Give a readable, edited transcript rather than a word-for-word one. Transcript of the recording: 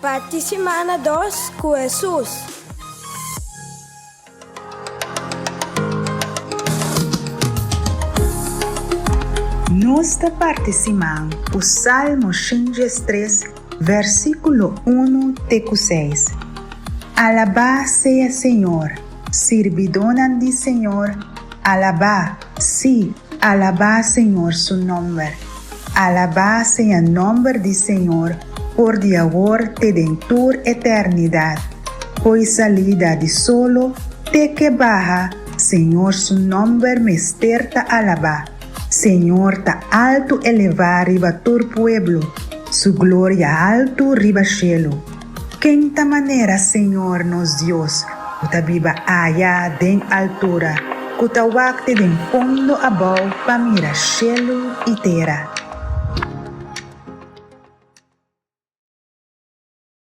Parti simana dos ku Hesus. Nos ta parti siman ku Salmo 113, versíkulo unu te ku seis. Alabá sea Señor, sirbidónan di Señor, alabá, sí, alabá Señor su nòmber. Alabá sea nòmber di Señor for di awor te den tur eternidat. Fo'i salida di solo te ke baha, Señor su nòmber mester ta alabá. Señor ta altu elevá riba tur pueblo, su gloria altu riba shelu. Ken ta manera Señor nos Dios, ku ta biba aya den altura, ku ta wak te den fondo abou pa mira shelu i tera?